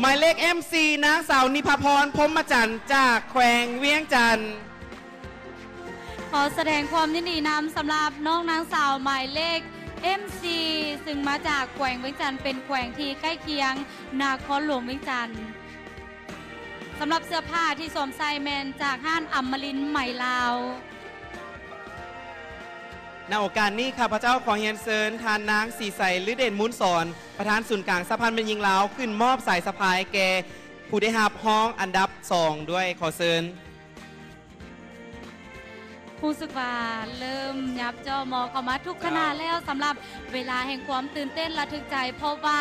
ໝາຍເລກ ເອັມສີ່ ນາງສາວ ນິພາພອນ ພົມມະຈັນ ຈາກແຂວງວຽງຈັນ. ຂໍສະແດງຄວາມຍິນດີນຳ ສຳລັບນ້ອງນາງສາວໝາຍເລກ ເອັມສີ່ ຊຶ່ງມາຈາກແຂວງວຽງຈັນ ເປັນແຂວງທີ່ໃກ້ຄຽງນະຄອນຫຼວງວຽງຈັນ. ສຳລັບເສື້ອຜ້າທີ່ສວມໃສ່ແມ່ນຈາກຮ້ານອຳມະລິນໄໝລາວ. ໃນໂອກາດນີ້ ຂ້າພະເຈົ້າຂໍຮຽນເຊີນທ່ານນາງ ສີໄສ ລືເດດມູນສອນ ປະທານສູນກາງສະຫະພັນແມ່ຍິງລາວ ຂຶ້ນມອບສາຍສະພາຍແກ່ຜູ້ໄດ້ຮັບຮອງອັນດັບສອງດ້ວຍ. ຂໍເຊີນ. ຮູ້ສຶກວ່າເລີ່ມຫຍັບຈໍ່ມໍ່ເຂົ້າມາທຸກຄະນະແລ້ວ ສຳລັບເວລາແຫ່ງຄວາມຕື່ນເຕັ້ນລະທຶກໃຈ ເພາະວ່າ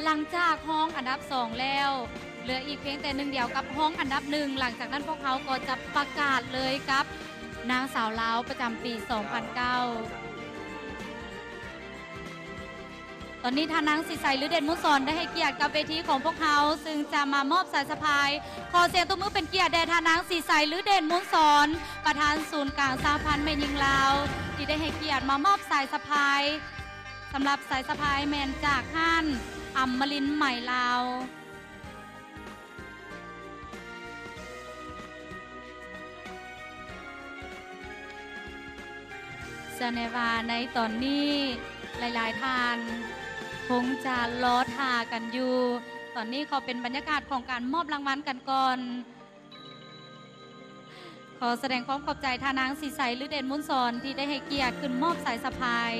ຫຼັງຈາກຮອງອັນດັບສອງແລ້ວ ເຫຼືອອີກພຽງແຕ່ໜຶ່ງດຽວກັບຮອງອັນດັບໜຶ່ງ ຫຼັງຈາກນັ້ນພວກເຮົາກໍຈະປະກາດເລີຍກັບນາງສາວລາວປະຈຳປີສອງພັນເກົ້າ. ຕອນນີ້ທ່ານນາງ ສີໄສ ລືເດດມູນສອນ ໄດ້ໃຫ້ກຽດກັບເວທີຂອງພວກເຮົາ ຊຶ່ງຈະມາມອບສາຍສະພາຍ. ຂໍສຽງຕົບມືເປັນກຽດແດ່ທ່ານນາງ ສີໄສ ລືເດດມູນສອນ ປະທານສູນກາງສະຫະພັນແມ່ຍິງລາວ ທີ່ໄດ້ໃຫ້ກຽດມາມອບສາຍສະພາຍ. ສຳລັບສາຍສະພາຍແມ່ນຈາກຮ້ານອຳມະລິນໄໝລາວ. ສະແນວ່າໃນຕອນນີ້ ຫຼາຍໆທ່ານຄົງຈະລໍຖ້າກັນຢູ່. ຕອນນີ້ຂໍເປັນບັນຍາກາດຂອງການມອບລາງວັນກັນກ່ອນ. ຂໍສະແດງຄວາມຂອບໃຈທ່ານນາງ ສີໄສ ລືເດດມູນສອນ ທີ່ໄດ້ໃຫ້ກຽດຂຶ້ນມອບສາຍສະພາຍ.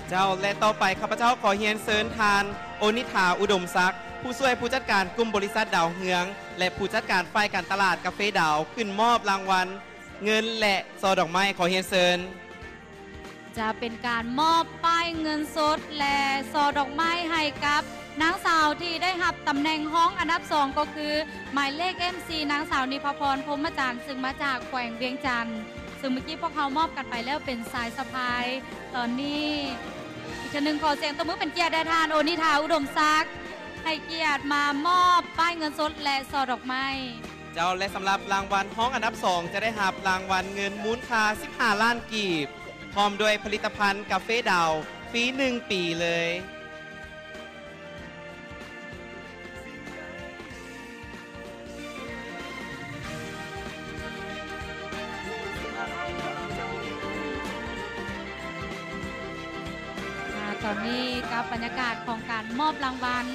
ເຈົ້າ ແລະ ຕໍ່ໄປຂ້າພະເຈົ້າຂໍຮຽນເຊີນທ່ານ ໂອນິຖາ ອຸດົມສັກ ຜູ້ຊ່ວຍຜູ້ຈັດການກຸ່ມບໍລິສັດດາວເຮືອງ ແລະ ຜູ້ຈັດການຝ່າຍການຕະຫຼາດກາເຟດາວ ຂຶ້ນມອບລາງວັນເງິນ ແລະ ຊ່ອດອກໄມ້. ຂໍຮຽນເຊີນ. ຈະເປັນການມອບປ້າຍເງິນສົດ ແລະ ຊ່ອດອກໄມ້ໃຫ້ກັບນາງສາວທີ່ໄດ້ຮັບຕຳແໜ່ງຮອງອັນດັບສອງ ກໍຄືໝາຍເລກ ເອັມສີ່ ນາງສາວ ນິພາພອນ ພົມມະຈັນ ຊຶ່ງມາຈາກແຂວງວຽງຈັນ ຊຶ່ງເມື່ອກີ້ພວກເຮົາມອບກັນໄປແລ້ວເປັນສາຍສະພາຍ. ຕອນນີ້ອີກເທື່ອໜຶ່ງ ຂໍສຽງຕົບມືເປັນກຽດແດ່ທ່ານ ໂອນິຖາ ອຸດົມສັກ ໃຫ້ກຽດມາມອບປ້າຍເງິນສົດ ແລະ ຊ່ອດອກໄມ້. ເຈົ້າ ແລະ ສຳລັບລາງວັນຮອງອັນດັບສອງ ຈະໄດ້ຮັບລາງວັນເງິນມູນຄ່າສິບຫ້າລ້ານກີບ ພ້ອມດ້ວຍຜະລິດຕະພັນກາເຟດາວຟຣີໜຶ່ງປີເລີຍ. ອ່າ ຕອນນີ້ກັບບັນຍາກາດຂອງການມອບລາງວັນ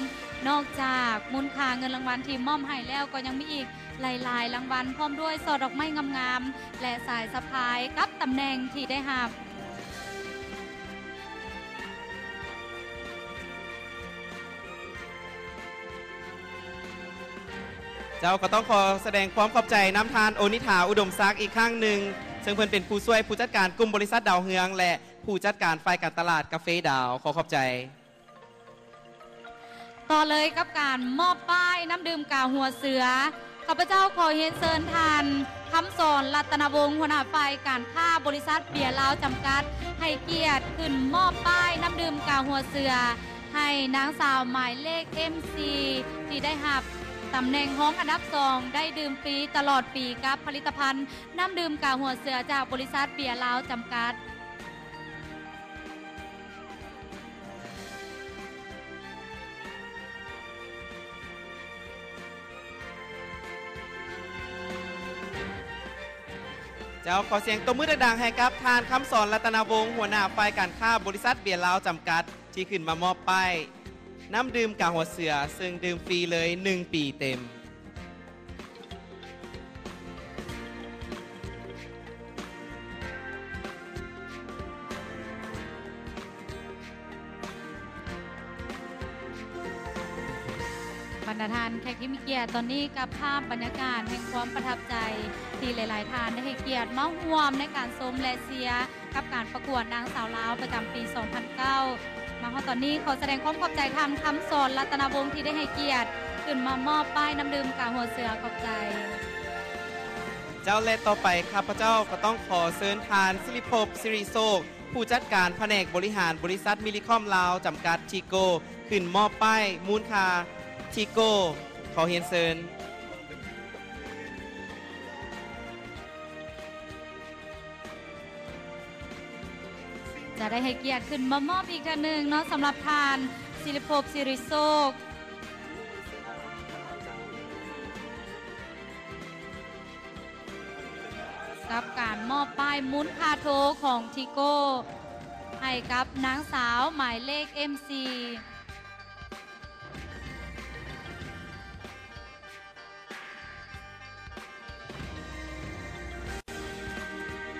ນອກຈາກມູນຄ່າເງິນລາງວັນທີ່ມອບໃຫ້ແລ້ວ ກໍຍັງມີອີກຫຼາຍໆລາງວັນ ພ້ອມດ້ວຍຊ່ອດອກໄມ້ງາມໆ ແລະ ສາຍສະພາຍກັບຕຳແໜ່ງທີ່ໄດ້ຮັບ. ເຈົ້າ ກໍຕ້ອງຂໍສະແດງຄວາມຂອບໃຈນຳທ່ານ ໂອນິຖາ ອຸດົມສັກ ອີກຄັ້ງໜຶ່ງ ເຊິ່ງເພິ່ນເປັນຜູ້ຊ່ວຍຜູ້ຈັດການກຸ່ມບໍລິສັດດາວເຮືອງ ແລະ ຜູ້ຈັດການຝ່າຍການຕະຫຼາດກາເຟດາວ. ຂໍຂອບໃຈ. ຕໍ່ເລີຍກັບການມອບປ້າຍນ້ຳດື່ມກາຫົວເສືອ. ຂ້າພະເຈົ້າຂໍຮຽນເຊີນທ່ານ ຄຳສອນ ລັດຕະນະວົງ ຫົວໜ້າຝ່າຍການຄ້າບໍລິສັດເບຍລາວຈຳກັດ ໃຫ້ກຽດຂຶ້ນມອບປ້າຍນ້ຳດື່ມກາຫົວເສືອ ໃຫ້ນາງສາວໝາຍເລກ ເອັມສີ່ ທີ່ໄດ້ຮັບຕຳແໜ່ງຮອງອັນດັບສອງ ໄດ້ດື່ມຟຣີຕະຫຼອດປີກັບຜະລິດຕະພັນນ້ຳດື່ມກາຫົວເສືອຈາກບໍລິສັດເບຍລາວຈຳກັດ. ເຈົ້າ ຂໍສຽງຕົບມືດັງໆໃຫ້ກັບທ່ານ ຄຳສອນ ລັດຕະນະວົງ ຫົວໜ້າຝ່າຍການຄ້າບໍລິສັດເບຍລາວຈຳກັດ ທີ່ຂຶ້ນມາມອບປ້າຍນ້ຳດື່ມກາຫົວເສືອ ເຊິ່ງດື່ມຟຣີເລີຍໜຶ່ງປີເຕັມ. ບັນດາທ່ານແຂກທີ່ມີກຽດ, ຕອນນີ້ກັບພາບບັນຍາກາດແຫ່ງຄວາມປະທັບໃຈ ທີ່ຫຼາຍໆທ່ານໄດ້ໃຫ້ກຽດມາຮ່ວມໃນການຊົມ ແລະ ເຊຍ ກັບການປະກວດນາງສາວລາວປະຈຳປີສອງພັນເກົ້າ ມາຮອດຕອນນີ້ ຂໍສະແດງຄວາມຂອບໃຈທ່ານ ຄຳສອນ ລັດຕະນະວົງ ທີ່ໄດ້ໃຫ້ກຽດຂຶ້ນມາມອບປ້າຍນ້ຳດື່ມກາຫົວເສືອ. ຂອບໃຈ. ເຈົ້າ ແລະ ຕໍ່ໄປຂ້າພະເຈົ້າກໍຕ້ອງຂໍເຊີນທ່ານ ສິລິພົບ ສິລິໂຊກ ຜູ້ຈັດການພະແນກບໍລິຫານບໍລິສັດມິລິຄອມລາວຈຳກັດ ທີໂກ ຂຶ້ນມອບປ້າຍມູນຄ່າ ທີໂກ. ຂໍຮຽນເຊີນ. ຈະໄດ້ໃຫ້ກຽດຂຶ້ນມາມອບອີກເທື່ອໜຶ່ງເນາະ ສຳລັບທ່ານ ສິລິພົບ ສິລິໂຊກ. ກັບການມອບປ້າຍມູນຄ່າໂທຂອງທີໂກ້ ໃຫ້ກັບນາງສາວໝາຍເລກ ເອັມສີ່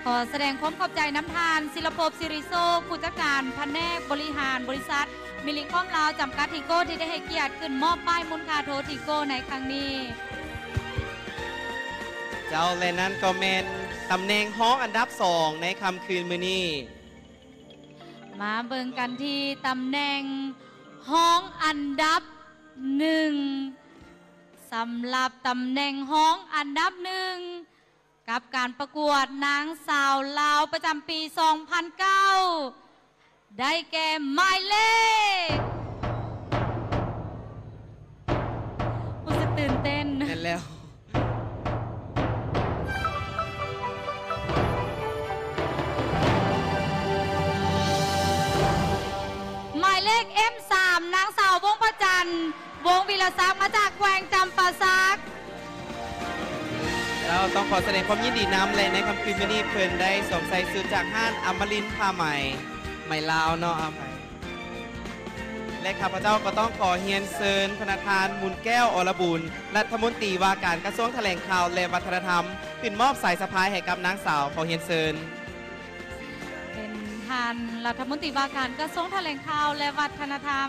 ຂໍສະແດງຄວາມຂອບໃຈນຳທ່ານ ສິລະພົບ ສິລິໂຊກ ຜູ້ຈັດການພະແນກບໍລິຫານບໍລິສັດມິລລິຄອມລາວຈຳກັດທີໂກ້ ທີ່ໄດ້ໃຫ້ກຽດຂຶ້ນມອບປ້າຍມູນຄ່າໂທທີໂກ້ໃນຄັ້ງນີ້. ເຈົ້າ ແລະ ນັ້ນກໍແມ່ນຕຳແໜ່ງຮອງອັນດັບສອງໃນຄ່ຳຄືນມື້ນີ້. ມາເບິ່ງກັນທີ່ຕຳແໜ່ງຮອງອັນດັບໜຶ່ງ. ສຳລັບຕຳແໜ່ງຮອງອັນດັບໜຶ່ງ ກັບການປະກວດນາງສາວລາວປະຈຳປີສອງພັນເກົ້າ ໄດ້ແກ່ໝາຍເລກ ຮູ້ສຶກຕື່ນເຕັ້ນ. ແມ່ນແລ້ວ. ໝາຍເລກ ເອັມສາມ ນາງສາວ ວົງພະຈັນ ວົງວິລະສັກ ມາຈາກແຂວງຈຳປາສັກ. ເຈົ້າ ຕ້ອງຂໍສະແດງຄວາມຍິນດີນຳ ແລະ ໃນຄ່ຳຄືນມື້ນີ້ເພິ່ນໄດ້ສວມໃສ່ຊຸດຈາກຮ້ານອະມະລິນຜ້າໄໝ ໄໝລາວເນາະ. ແລະ ຂ້າພະເຈົ້າກໍຕ້ອງຂໍຮຽນເຊີນພະນະທ່ານ ມູນແກ້ວ ອລະບຸນ ລັດຖະມົນຕີວ່າການກະຊວງຖະແຫຼງຂ່າວ ແລະ ວັດທະນະທຳ ຂຶ້ນມອບສາຍສະພາຍໃຫ້ກັບນາງສາວ. ຂໍຮຽນເຊີນ. ເປັນທ່ານລັດຖະມົນຕີວ່າການກະຊວງຖະແຫຼງຂ່າວ ແລະ ວັດທະນະທຳ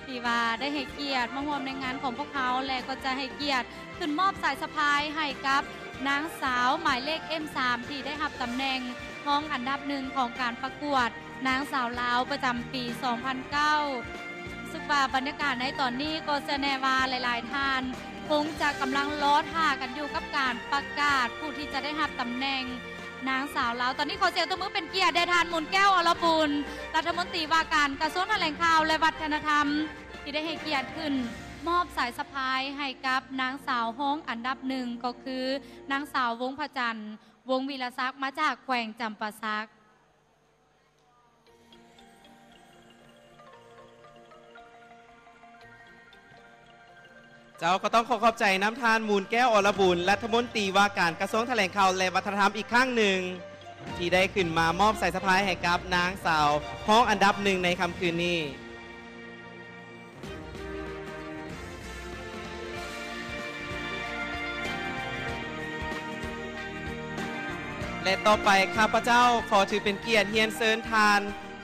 ທີ່ວ່າໄດ້ໃຫ້ກຽດມາຮ່ວມໃນງານຂອງພວກເຮົາ ແລະ ກໍຈະໃຫ້ກຽດຂຶ້ນມອບສາຍສະພາຍໃຫ້ກັບນາງສາວໝາຍເລກ ເອັມສາມ ທີ່ໄດ້ຮັບຕຳແໜ່ງຮອງອັນດັບໜຶ່ງຂອງການປະກວດ ນາງສາວລາວປະຈຳປີສອງພັນເກົ້າ. ຮູ້ສຶກວ່າບັນຍາກາດໃນຕອນນີ້ກໍສະແນວ່າຫຼາຍໆທ່ານຄົງຈະກຳລັງລໍຖ້າກັນຢູ່ກັບການປະກາດຜູ້ທີ່ຈະໄດ້ຮັບຕຳແໜ່ງນາງສາວລາວ. ຕອນນີ້ຂໍສຽງຕົບມືເປັນກຽດແດ່ທ່ານ ມູນແກ້ວ ອລະບຸນ ລັດຖະມົນຕີວ່າການກະຊວງຖະແຫຼງຂ່າວ ແລະ ວັດທະນະທຳ ທີ່ໄດ້ໃຫ້ກຽດຂຶ້ນມອບສາຍສະພາຍໃຫ້ກັບນາງສາວຮອງອັນດັບໜຶ່ງ ກໍຄືນາງສາວ ວົງພະຈັນ ວົງວິລະສັກ ມາຈາກແຂວງຈຳປາສັກ. ເຈົ້າ ກໍຕ້ອງຂໍຂອບໃຈນຳທ່ານ ມູນແກ້ວ ອລະບຸນ ລັດຖະມົນຕີວ່າການກະຊວງຖະແຫຼງຂ່າວ ແລະ ວັດທະນະທຳອີກຄັ້ງໜຶ່ງ ທີ່ໄດ້ຂຶ້ນມາມອບສາຍສະພາຍໃຫ້ກັບນາງສາວຮອງອັນດັບໜຶ່ງໃນຄ່ຳຄືນນີ້. ແລະ ຕໍ່ໄປ ຂ້າພະເຈົ້າຂໍຖືເປັນກຽດຮຽນເຊີນທ່ານ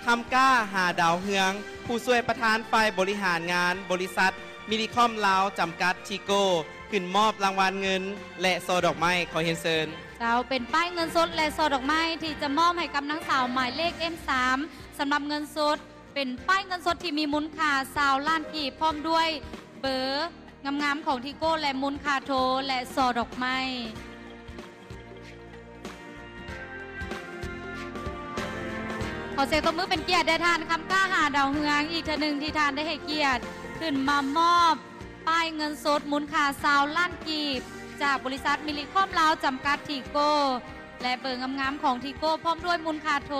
ຄຳກ້າ ຫາດາວເຮືອງ ຜູ້ຊ່ວຍປະທານຝ່າຍບໍລິຫານງານບໍລິສັດມິລລິຄອມລາວຈຳກັດ ທີໂກ້ ຂຶ້ນມອບລາງວັນເງິນ ແລະ ສໍ່ດອກໄມ້. ຂໍຮຽນເຊີນ. ເຈົ້າ ເປັນປ້າຍເງິນສົດ ແລະ ສໍ່ດອກໄມ້ທີ່ຈະມອບໃຫ້ກັບນາງສາວໝາຍເລກ ເອັມສາມ ສຳລັບເງິນສົດ ເປັນປ້າຍເງິນສົດທີ່ມີມູນຄ່າຊາວລ້ານກີບ ພ້ອມດ້ວຍເບີງາມໆຂອງທີໂກ້ ແລະ ມູນຄ່າໂທ ແລະ ສໍ່ດອກໄມ້. ຂໍສຽງຕົບມືເປັນກຽດແດ່ທ່ານ ຄຳກ້າ ຫາດາວເຮືອງ ອີກເທື່ອໜຶ່ງທີ່ທ່ານໄດ້ໃຫ້ກຽດຂຶ້ນມາມອບປ້າຍເງິນສົດມູນຄ່າຊາວລ້ານກີບ ຈາກບໍລິສັດມິລລິຄອມລາວຈຳກັດ ທີໂກ້ ແລະ ເບີງາມໆຂອງທີໂກ້ ພ້ອມດ້ວຍມູນຄ່າໂທ.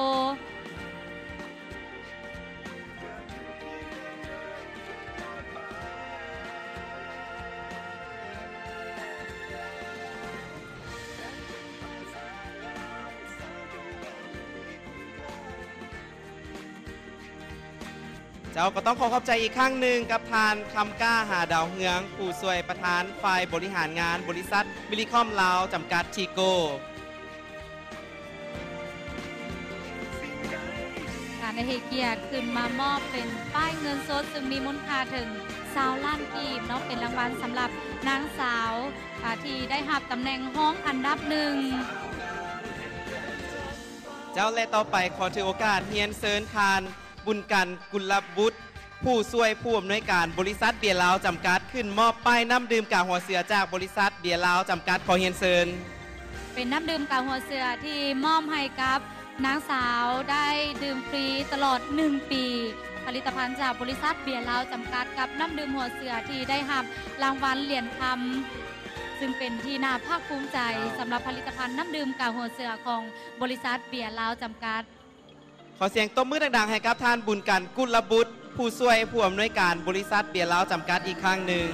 ເຈົ້າ ກໍຕ້ອງຂໍຂອບໃຈອີກຄັ້ງໜຶ່ງກັບທ່ານ ຄຳກ້າ ຫາດາວເຮືອງ ຜູ້ຊ່ວຍປະທານຝ່າຍບໍລິຫານງານບໍລິສັດມິລລິຄອມລາວຈຳກັດ ທີໂກ້. ທ່ານໄດ້ໃຫ້ກຽດຂຶ້ນມາມອບເປັນປ້າຍເງິນສົດ ຊຶ່ງມີມູນຄ່າເຖິງຊາວລ້ານກີບເນາະ ເປັນລາງວັນສຳລັບນາງສາວ ອາ ທີ່ໄດ້ຮັບຕຳແໜ່ງຮອງອັນດັບໜຶ່ງ. ເຈົ້າ ແລະ ຕໍ່ໄປຂໍຖືໂອກາດຮຽນເຊີນທ່ານ ບຸນກັນ ກຸນລະບຸດ ຜູ້ຊ່ວຍຜູ້ອຳນວຍການບໍລິສັດເບຍລາວຈຳກັດ ຂຶ້ນມອບປ້າຍນ້ຳດື່ມກາຫົວເສືອຈາກບໍລິສັດເບຍລາວຈຳກັດ. ຂໍຮຽນເຊີນ. ເປັນນ້ຳດື່ມກາຫົວເສືອທີ່ມອບໃຫ້ກັບນາງສາວໄດ້ດື່ມຟຣີຕະຫຼອດໜຶ່ງປີ, ຜະລິດຕະພັນຈາກບໍລິສັດເບຍລາວຈຳກັດ ກັບນ້ຳດື່ມຫົວເສືອທີ່ໄດ້ຮັບລາງວັນຫຼຽນຄຳ, ຊຶ່ງເປັນທີ່ໜ້າພາກພູມໃຈສຳລັບຜະລິດຕະພັນນ້ຳດື່ມກາຫົວເສືອຂອງບໍລິສັດເບຍລາວຈຳກັດ. ຂໍສຽງຕົບມືດັງໆໃຫ້ກັບທ່ານ ບຸນກັນ ກຸນລະບຸດ ຜູ້ຊ່ວຍຜູ້ອຳນວຍການບໍລິສັດເບຍລາວຈຳກັດອີກຄັ້ງໜຶ່ງ.